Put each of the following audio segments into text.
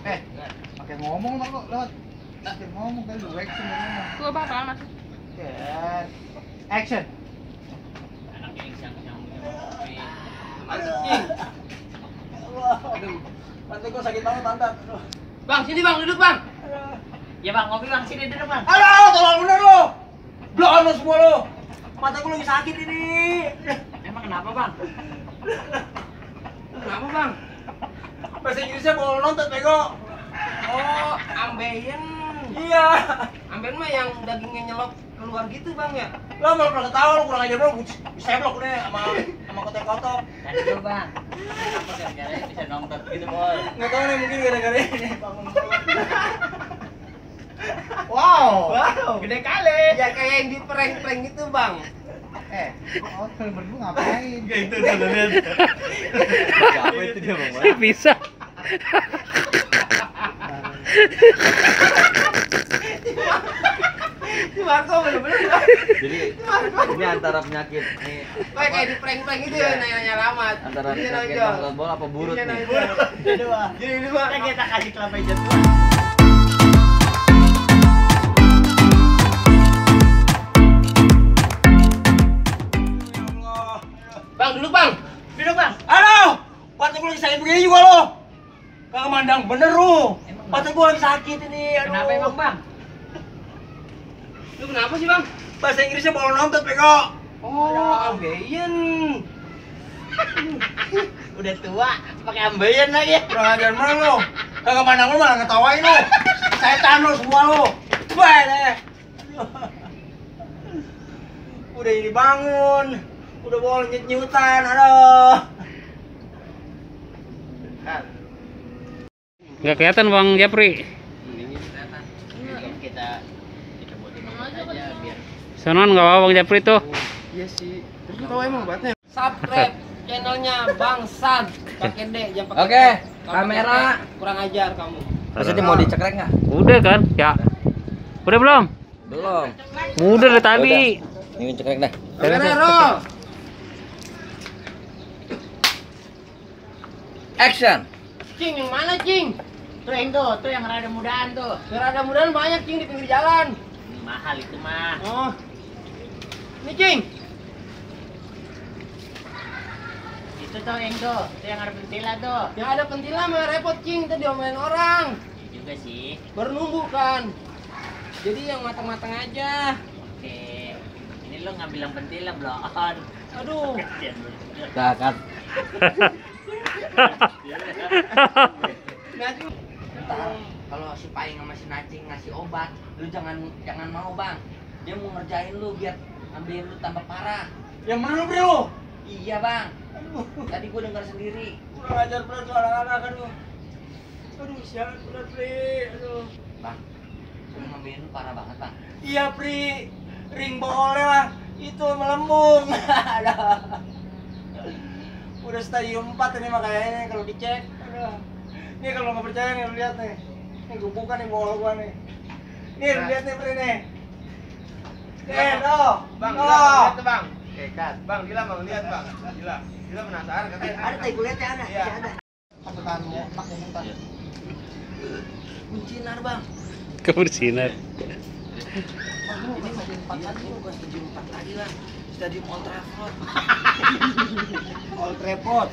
Pakai ngomong mah kok lewat. Pakai ngomong kan lu action ngomong. Gua bakal mas. Yes. Action. Aduh, pantai gua sakit banget pantat. Bang, sini bang, duduk bang. Ya bang, ngopi bang, sini duduk bang. Aduh, tolong bener lo. Bloon lo semua lo. Mata gua lagi sakit ini. Emang kenapa bang? Kenapa bang? Bahasa Inggrisnya boleh nonton bego. Oh, ambeien. Iya. Ambeien mah yang dagingnya nyelok keluar gitu bang ya? Lo malah pernah ketawa lo kurang ajar lo. Bisa blok deh sama kotek-kotek. Kan dulu bang. Kenapa gara-gara bisa nonton gitu bol? Nggak tahu nih mungkin gara-gara ini bangun dulu. Wow. Gede kali. Ya kayak yang di prank-prank gitu bang. Kalian berdua ngapain? Kayak itu tuh lihat. Apa itu dia bang? Bisa. Di Marco bener-bener. Jadi ini antara penyakit nih Kayak di prank-prank gitu ya, nanya-nanya alamat. antara Ini penyakit nonjol. nonton bola apa burut Ini nih? nonjol. Jadi wah. Jadi ini bang. Kita kasih kelapa hijau dulu. Bang, duduk bang. Duduk bang. Aduh, pantat gua lagi sakit begini juga lo. Kagak mandang bener lo. Pantat gua lagi sakit ini. Aduh. Kenapa emang bang? Lu kenapa sih bang? Bahasa Inggrisnya boleh nonton bego. Oh, ambeien. Udah tua, pakai ambeien lagi. Kurang ajar mana lo? Kagak mandang lo malah ngetawain lo. Setan lo semua lo. Wah deh. Udah ini bangun. Udah boleh nyut-nyutan. Aduh. Nggak kelihatan Bang Japri. Ini kelihatan. Kita buatin aja biar. Sonon nggak apa Bang Japri tuh. Iya sih. Terus lu tahu emang obatnya? Subscribe channelnya Bang Sad pakai D, jangan pakai Oke, T. Kalau kamera. pakai T, kurang ajar kamu. Maksudnya mau dicekrek nggak? Udah kan? Ya. Udah belum? Belum. Udah dari tadi. Ini cekrek dah. Kamera roll. Action. Cing, yang mana Cing? Tuh yang tuh yang rada mudaan tuh. Yang rada mudaan banyak Cing di pinggir jalan. Ini mahal itu mah. Oh. Ini Cing. Itu tuh yang ada pentila tuh. Yang ada pentila mah repot Cing, itu diomelin orang. Iya juga sih. Baru numbuh kan. Jadi yang matang-matang aja. Oke. Ini lo ngambil yang pentila belum? Aduh. Dah kan. Ntar kalau si Paing sama si Nacing ngasih obat, lu jangan mau bang. Dia mau ngerjain lu biar ngambilin lu tambah parah. Yang mana lo bro? Iya bang. Tadi gua dengar sendiri. Kurang ajar bener tuh anak-anak aduh. Aduh sialan bener Pri. Aduh. Bang, lu ngambilin lu parah banget bang. Iya Pri. Ring boleh lah. Itu melembung. Aduh. Udah stadium 4 ini makanya kalau dicek. Aduh. Nih kalau nggak percaya nih lu lihat nih. Nih gue buka nih bola gua nih. Nih lu lihat nih Pri nih. Nih tuh. Bang, tuh. Dila lihat tuh bang. Kat. Bang, Dila mau lihat bang. Dila penasaran katanya. Ada tadi gue lihat ada. Iya. Ada. Pasukan pakai muntah. Kuncinar bang. Kebersinar. Ini stadium 4 tadi, bukan stadium 4 tadi bang. Stadium Old Trafford. Old Trafford.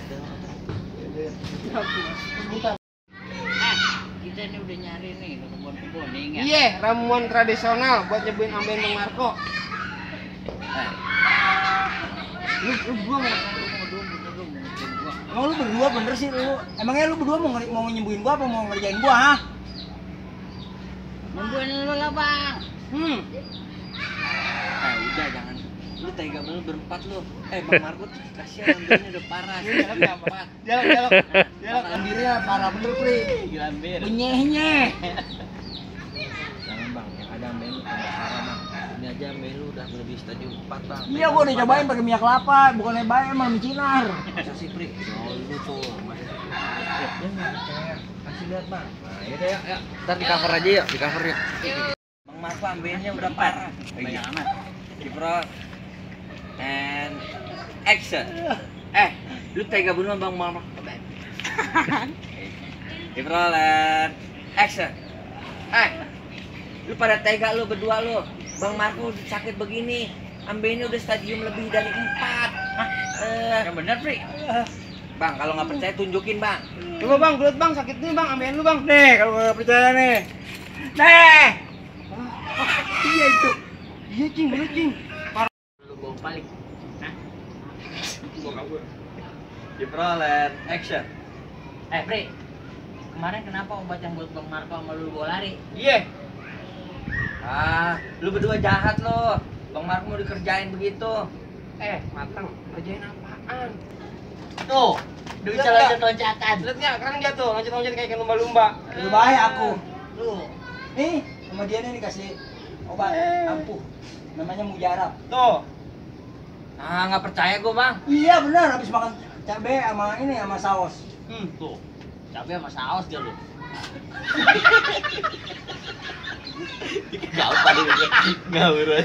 Kita ini udah nyari nih kebun-kebun nih ya. Iya, ramuan tradisional buat nyebuin ambeien Bang Marco. Lu berdua Emang lu berdua bener sih lu? Emangnya lu berdua mau nyembuhin gua apa mau ngerjain gua, ha? Nungguin lu lah bang. Udah jangan. Lu tega banget berempat lu. Bang Marco kasihan ambilnya udah parah. Jalan berempat. Jalan ambilnya parah bener, Pri. Gila ambil. Benyeh-nyeh. Jangan bang, yang ada ambeien lu tambah parah bang. Ini aja ambeien lu udah lebih stadium 4 bang. Iya, gua udah cobain pakai minyak kelapa, bukannya baik emang micinar. Masa sih Pri? Lu tuh. Dia nggak percaya. Kasih lihat bang. Nah yaudah ya. Ntar di cover aja yuk, di cover yuk. Bang Marco ambeiennya udah parah. Banyak amat. Kipra and action. Lu tega beneran Bang Marco. Diprolet. Action. Lu pada tega lu berdua lu. Bang Marco sakit begini. Ambennya udah stadium lebih dari 4. Yang bener, Pri. Bang, kalau nggak percaya tunjukin, Bang. Coba bang, gelut bang, sakit nih bang, ambilin lu bang. Nih, kalau nggak percaya nih. Nih. Iya itu. Iya cing, gelut cing. Lu bawa balik. Hah? Diprolet. Action. Pri. Kemarin kenapa obat yang buat Bang Marco sama lu bawa lari? Iya. Lu berdua jahat lo. Bang Marco mau dikerjain begitu. Matang. Kerjain apaan? Tuh, udah bisa loncat-loncatan. Lihat nggak? Sekarang jatuh, loncat-loncat kayak lumba-lumba. Lu bahaya aku. Lu. Nih, sama dia nih dikasih obat ampuh. Namanya mujarab. Tuh. Nggak percaya gua, Bang. Iya, benar. Habis makan cabe sama ini sama saus. Tuh. Cabai sama saus dia lu. Gak apa dulu. Ngawur aja.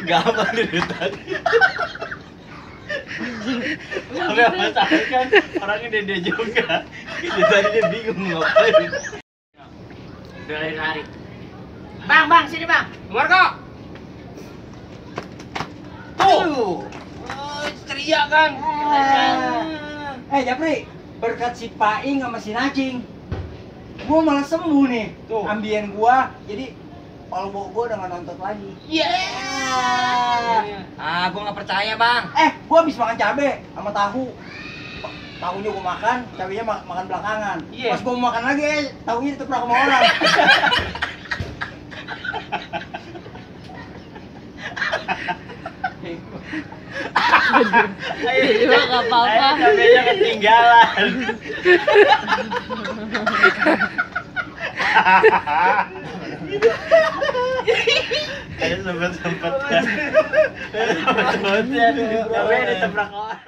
Gak apa dulu tadi. Sampai apa saus kan orangnya dede juga. Itu tadi dia bingung ngapain. Udah lari-lari. Bang, sini bang. Marco. Tuh. Ceria kan. Japri, berkat si Paing sama si Nacing, gua malah sembuh nih. Tuh. Ambien gua, jadi kalau gua udah nggak nonton lagi. Gua nggak percaya, Bang. Gua habis makan cabe sama tahu. Tahunya gua makan, cabenya makan belakangan. Iya. Pas gua mau makan lagi, tahunya diteprak sama orang. Iya nggak apa-apa. Cabenya ketinggalan. Ada sempet-sempetnya. Sempet-sempetnya. Cabenya ditabrak orang.